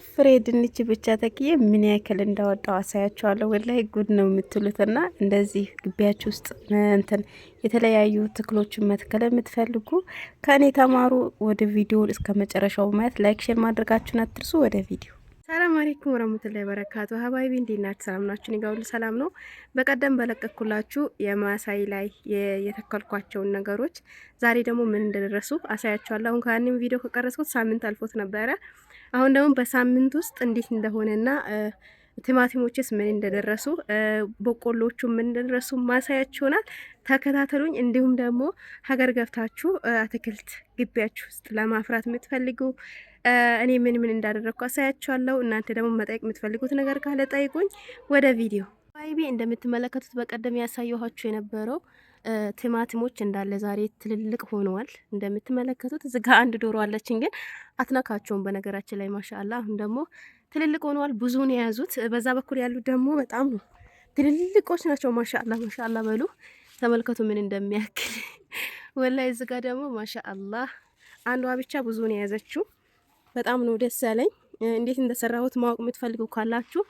ፍሬ ድንች ብቻ ተክዬ ምን ያክል እንዳወጣው አሳያችኋለሁ። ወላሂ ጉድ ነው የምትሉትና እንደዚህ ግቢያችሁ ውስጥ እንትን የተለያዩ ተክሎችን መትከል የምትፈልጉ ከእኔ ተማሩ። ወደ ቪዲዮ እስከ መጨረሻው ማየት፣ like፣ share ማድረጋችሁን አትርሱ። ወደ ቪዲዮ። ሰላም አለይኩም ወራህመቱላሂ ወበረካቱ። ሀባይቢ እንዴት ናችሁ? ሰላም ናችሁ? እኔ ጋር ሁሉ ሰላም ነው። በቀደም በለቀኩላችሁ የማሳይ ላይ የተከልኳቸውን ነገሮች ዛሬ ደግሞ ምን እንደደረሱ አሳያችኋለሁ። አሁን ከያንም ቪዲዮ ከቀረጽኩት ሳምንት አልፎት ነበረ። አሁን ደግሞ በሳምንት ውስጥ እንዴት እንደሆነና ቲማቲሞችስ ምን እንደደረሱ፣ በቆሎቹ ምን እንደደረሱ ማሳያችሁ ይሆናል። ተከታተሉኝ። እንዲሁም ደግሞ ሀገር ገብታችሁ አትክልት ግቢያችሁ ውስጥ ለማፍራት የምትፈልጉ እኔ ምን ምን እንዳደረግኩ አሳያችኋለሁ። እናንተ ደግሞ መጠየቅ የምትፈልጉት ነገር ካለ ጠይቁኝ። ወደ ቪዲዮ ባይቢ። እንደምትመለከቱት በቀደም ያሳየኋችሁ የነበረው ቲማቲሞች እንዳለ ዛሬ ትልልቅ ሆነዋል። እንደምትመለከቱት እዚህ ጋ አንድ ዶሮ አለችን፣ ግን አትነካቸውም። በነገራችን ላይ ማሻአላ አሁን ደግሞ ትልልቅ ሆነዋል። ብዙን የያዙት በዛ በኩል ያሉት ደግሞ በጣም ነው ትልልቆች ናቸው። ማሻአላ ማሻአላ በሉ፣ ተመልከቱ ምን እንደሚያክል ወላይ። እዚህ ጋ ደግሞ ማሻአላ አንዷ ብቻ ብዙን የያዘችው፣ በጣም ነው ደስ ያለኝ። እንዴት እንደሰራሁት ማወቅ የምትፈልጉ ካላችሁ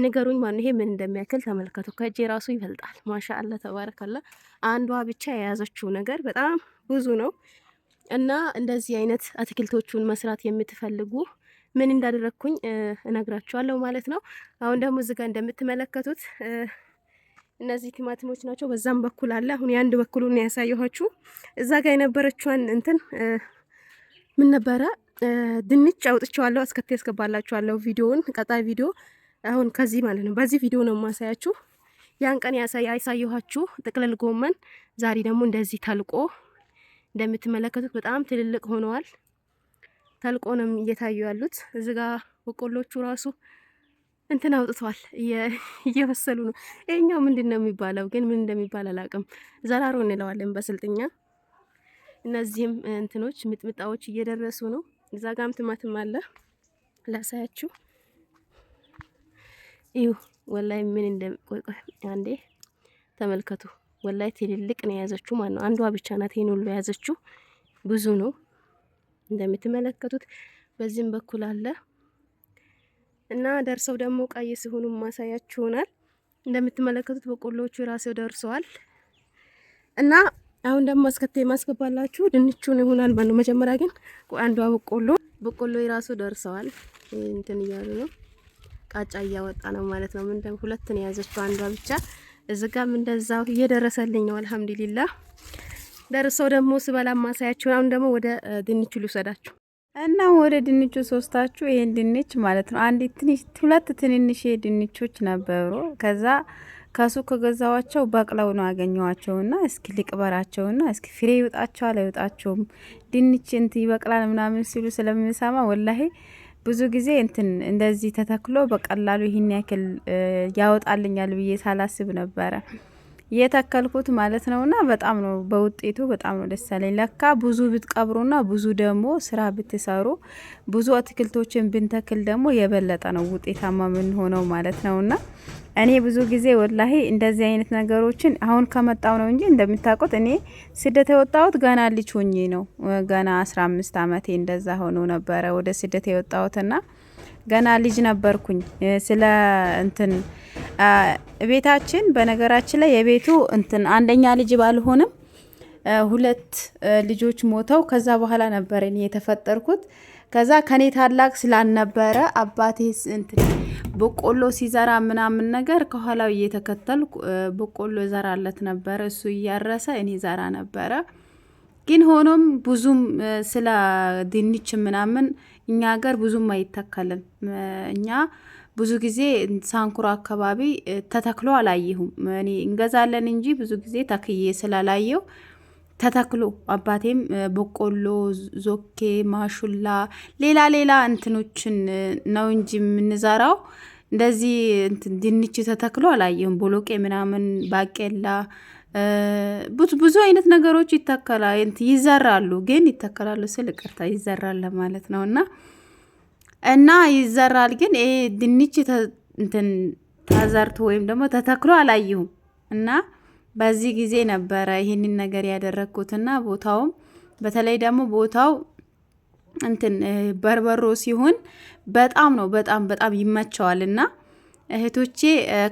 ንገሩኝ። ማን ይሄ ምን እንደሚያክል ተመልከቱ። ከእጄ ራሱ ይበልጣል። ማሻአላ ተባረከላ። አንዷ ብቻ የያዘችው ነገር በጣም ብዙ ነው እና እንደዚህ አይነት አትክልቶቹን መስራት የምትፈልጉ ምን እንዳደረግኩኝ እነግራችኋለሁ ማለት ነው። አሁን ደግሞ እዚህ ጋር እንደምትመለከቱት እነዚህ ቲማቲሞች ናቸው። በዛም በኩል አለ። አሁን የአንድ በኩሉን ያሳየኋችሁ፣ እዛ ጋር የነበረችዋን እንትን ምን ነበረ ድንች አውጥቼዋለሁ። አስከቴ ያስገባላችኋለሁ ቪዲዮውን፣ ቀጣይ ቪዲዮ አሁን ከዚህ ማለት ነው። በዚህ ቪዲዮ ነው የማሳያችሁ። ያን ቀን ያሳየኋችሁ ጥቅልል ጎመን ዛሬ ደግሞ እንደዚህ ተልቆ እንደምትመለከቱት በጣም ትልልቅ ሆነዋል። ተልቆ ነው እየታዩ ያሉት። እዚህ ጋ በቆሎቹ ራሱ እንትን አውጥተዋል፣ እየበሰሉ ነው። ይሄኛው ምንድን ነው የሚባለው ግን ምን እንደሚባል አላውቅም። ዘራሮ እንለዋለን በስልጥኛ። እነዚህም እንትኖች ሚጥሚጣዎች እየደረሱ ነው። እዛ ጋም ቲማቲም አለ፣ ላሳያችሁ። እዩ ወላይ ምን እንደ ቆይ ቆይ አንዴ ተመልከቱ። ወላይ ትልልቅ ነው የያዘችው ማለት ነው። አንዷ ብቻ ናት ይሄን ሁሉ የያዘችው፣ ብዙ ነው እንደምትመለከቱት። በዚህም በኩል አለ እና ደርሰው ደግሞ ቀይ ሲሆኑ ማሳያችሁ ይሆናል። እንደምትመለከቱት በቆሎቹ ራሴው ደርሰዋል እና አሁን ደግሞ አስከቴ ማስገባላችሁ ድንቹን ይሆናል ማለት ነው። መጀመሪያ ግን አንዷ በቆሎ የራሱ ደርሰዋል። እንትን እያሉ ነው፣ ቃጫ እያወጣ ነው ማለት ነው። ምን ሁለት ነው የያዘችው አንዷ ብቻ። እዚህ ጋርም እንደዛው እየደረሰልኝ ነው አልሐምዱሊላህ። ደርሰው ደግሞ ስበላ ማሳያችሁ። አሁን ደግሞ ወደ ድንቹ ልውሰዳችሁ። እና ወደ ድንቹ ሶስታችሁ ይሄን ድንች ማለት ነው። አንድ ትንሽ ሁለት ትንንሽ ድንቾች ነበሩ። ከዛ ከሱ ከገዛዋቸው በቅለው ነው ያገኘዋቸውና እስኪ ልቅበራቸውና እስኪ ፍሬ ይውጣቸዋል አይውጣቸውም፣ ድንች እንትን ይበቅላል ምናምን ሲሉ ስለምሰማ ወላሂ ብዙ ጊዜ እንትን እንደዚህ ተተክሎ በቀላሉ ይህን ያክል ያወጣልኛል ብዬ ሳላስብ ነበረ የተከልኩት ማለት ነውና በጣም ነው በውጤቱ በጣም ነው ደስ ያለኝ። ለካ ብዙ ብትቀብሩና ብዙ ደግሞ ስራ ብትሰሩ፣ ብዙ አትክልቶችን ብንተክል ደግሞ የበለጠ ነው ውጤታማ የምንሆነው ማለት ነውና እኔ ብዙ ጊዜ ወላሂ እንደዚህ አይነት ነገሮችን አሁን ከመጣው ነው እንጂ እንደምታውቁት እኔ ስደት የወጣሁት ገና ልጅ ሆኜ ነው። ገና 15 አመቴ እንደዛ ሆኖ ነበረ ወደ ስደት የወጣሁትና ገና ልጅ ነበርኩኝ። ስለ እንትን ቤታችን በነገራችን ላይ የቤቱ እንትን አንደኛ ልጅ ባልሆንም ሁለት ልጆች ሞተው ከዛ በኋላ ነበር እኔ የተፈጠርኩት። ከዛ ከኔ ታላቅ ስላልነበረ አባቴ እንትን በቆሎ ሲዘራ ምናምን ነገር ከኋላው እየተከተልኩ በቆሎ ዘራለት ነበረ። እሱ እያረሰ እኔ ዘራ ነበረ። ግን ሆኖም ብዙም ስለ ድንች ምናምን እኛ ሀገር ብዙም አይተከልም። እኛ ብዙ ጊዜ ሳንኩራ አካባቢ ተተክሎ አላየሁም። እኔ እንገዛለን እንጂ ብዙ ጊዜ ተክዬ ስላላየው ተተክሎ አባቴም በቆሎ፣ ዞኬ፣ ማሹላ ሌላ ሌላ እንትኖችን ነው እንጂ የምንዘራው እንደዚህ ድንች ተተክሎ አላየሁም። ቦሎቄ ምናምን፣ ባቄላ፣ ብዙ አይነት ነገሮች ይተከላል ይዘራሉ። ግን ይተከላሉ ስል ይቅርታ ይዘራል ለማለት ነው እና ይዘራል። ግን ይሄ ድንች እንትን ተዘርቶ ወይም ደግሞ ተተክሎ አላየሁም እና በዚህ ጊዜ ነበረ ይህንን ነገር ያደረግኩትና ቦታውም በተለይ ደግሞ ቦታው እንትን በርበሮ ሲሆን በጣም ነው በጣም በጣም ይመቸዋልና እህቶቼ፣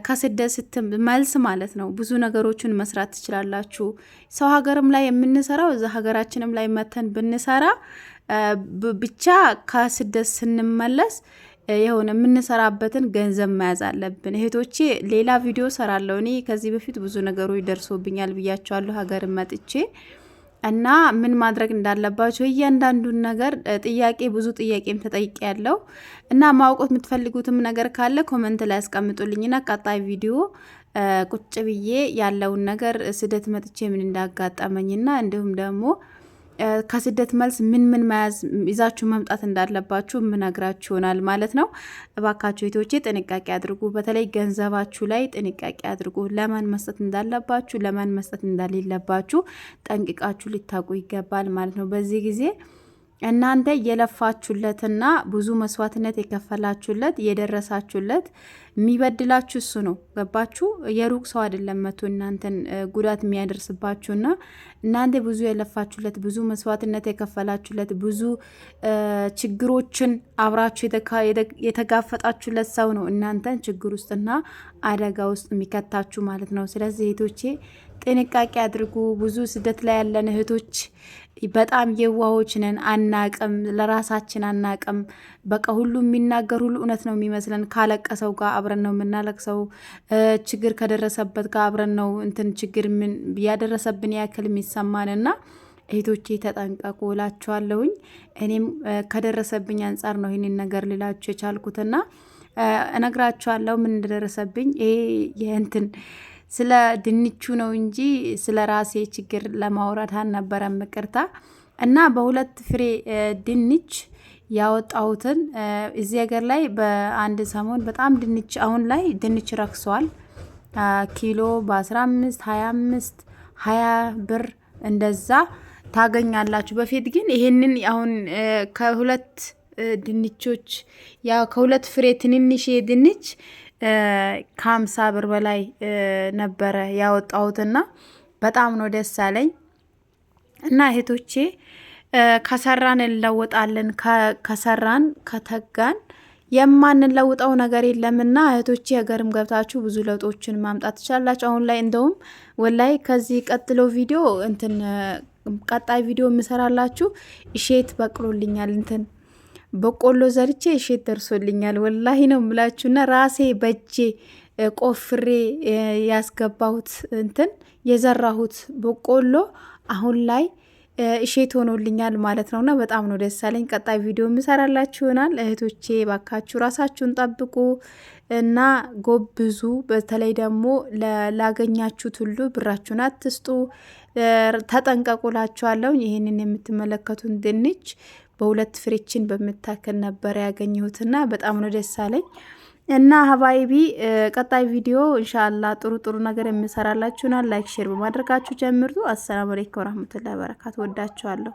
ከስደት ስትመልስ ማለት ነው ብዙ ነገሮችን መስራት ትችላላችሁ። ሰው ሀገርም ላይ የምንሰራው እዛ ሀገራችንም ላይ መተን ብንሰራ ብቻ ከስደት ስንመለስ የሆነ የምንሰራበትን ገንዘብ መያዝ አለብን። እህቶቼ፣ ሌላ ቪዲዮ ሰራለሁ። እኔ ከዚህ በፊት ብዙ ነገሮች ደርሶብኛል ብያቸዋለሁ። ሀገር መጥቼ እና ምን ማድረግ እንዳለባቸው እያንዳንዱን ነገር ጥያቄ ብዙ ጥያቄም ተጠይቄ ያለው እና ማወቅ የምትፈልጉትም ነገር ካለ comment ላይ ያስቀምጡልኝና ቀጣይ ቪዲዮ ቁጭ ብዬ ያለውን ነገር ስደት መጥቼ ምን እንዳጋጠመኝና እንዲሁም ደግሞ ከስደት መልስ ምን ምን መያዝ ይዛችሁ መምጣት እንዳለባችሁ የምነግራችሁ ይሆናል ማለት ነው። እባካችሁ እህቶቼ ጥንቃቄ አድርጉ። በተለይ ገንዘባችሁ ላይ ጥንቃቄ አድርጉ። ለማን መስጠት እንዳለባችሁ፣ ለማን መስጠት እንደሌለባችሁ ጠንቅቃችሁ ልታውቁ ይገባል ማለት ነው። በዚህ ጊዜ እናንተ የለፋችሁለትና ብዙ መስዋዕትነት የከፈላችሁለት የደረሳችሁለት የሚበድላችሁ እሱ ነው። ገባችሁ? የሩቅ ሰው አይደለም መቶ እናንተን ጉዳት የሚያደርስባችሁና እናንተ ብዙ የለፋችሁለት፣ ብዙ መስዋዕትነት የከፈላችሁለት፣ ብዙ ችግሮችን አብራችሁ የተጋፈጣችሁለት ሰው ነው እናንተን ችግር ውስጥና አደጋ ውስጥ የሚከታችሁ ማለት ነው። ስለዚህ እህቶቼ ጥንቃቄ አድርጉ። ብዙ ስደት ላይ ያለን እህቶች በጣም የዋሆች ነን። አናቅም፣ ለራሳችን አናቅም። በቃ ሁሉ የሚናገር ሁሉ እውነት ነው የሚመስለን። ካለቀሰው ጋር አብረን ነው የምናለቅሰው። ችግር ከደረሰበት ጋር አብረን ነው እንትን ችግር ያደረሰብን ያክል የሚሰማንና እህቶቼ ተጠንቀቁ እላችኋለሁኝ። እኔም ከደረሰብኝ አንጻር ነው ይህንን ነገር ልላችሁ የቻልኩትና እነግራችኋለሁ ምን እንደደረሰብኝ። ይሄ የእንትን ስለ ድንቹ ነው እንጂ ስለ ራሴ ችግር ለማውራት አልነበረም። ይቅርታ። እና በሁለት ፍሬ ድንች ያወጣሁትን እዚህ ሀገር ላይ በአንድ ሰሞን በጣም ድንች አሁን ላይ ድንች ረክሷል። ኪሎ በ15፣ 25፣ 20 ብር እንደዛ ታገኛላችሁ። በፊት ግን ይሄንን አሁን ከሁለት ድንቾች ያ ከሁለት ፍሬ ትንንሽ ድንች ከ50 ብር በላይ ነበረ ያወጣሁትና በጣም ነው ደስ አለኝ። እና እህቶቼ፣ ከሰራን እንለወጣለን። ከሰራን ከተጋን የማንለውጠው ነገር የለምና እህቶቼ ሀገርም ገብታችሁ ብዙ ለውጦችን ማምጣት ትችላላችሁ። አሁን ላይ እንደውም ወላይ ከዚህ ቀጥሎ ቪዲዮ እንትን ቀጣይ ቪዲዮ የምሰራላችሁ እሼት በቅሎልኛል፣ እንትን በቆሎ ዘርቼ እሼት ደርሶልኛል። ወላሂ ነው የምላችሁና ራሴ በእጄ ቆፍሬ ያስገባሁት እንትን የዘራሁት በቆሎ አሁን ላይ እሼት ሆኖልኛል ማለት ነውና በጣም ነው ደስ ያለኝ። ቀጣይ ቪዲዮ የምሰራላችሁ ይሆናል። እህቶቼ ባካችሁ ራሳችሁን ጠብቁ እና ጎብዙ። በተለይ ደግሞ ላገኛችሁት ሁሉ ብራችሁን አትስጡ፣ ተጠንቀቁላችኋለሁ። ይህንን የምትመለከቱን ድንች በሁለት ፍሬችን በምታክል ነበር ያገኘሁትና በጣም ነው ደስ አለኝ። እና حبايبي ቀጣይ ቪዲዮ ኢንሻአላህ ጥሩ ጥሩ ነገር የምሰራላችሁናል። Like share በማድረጋችሁ ጀምሩ። السلام عليكم ورحمة الله وبركاته። ወዳችኋለሁ።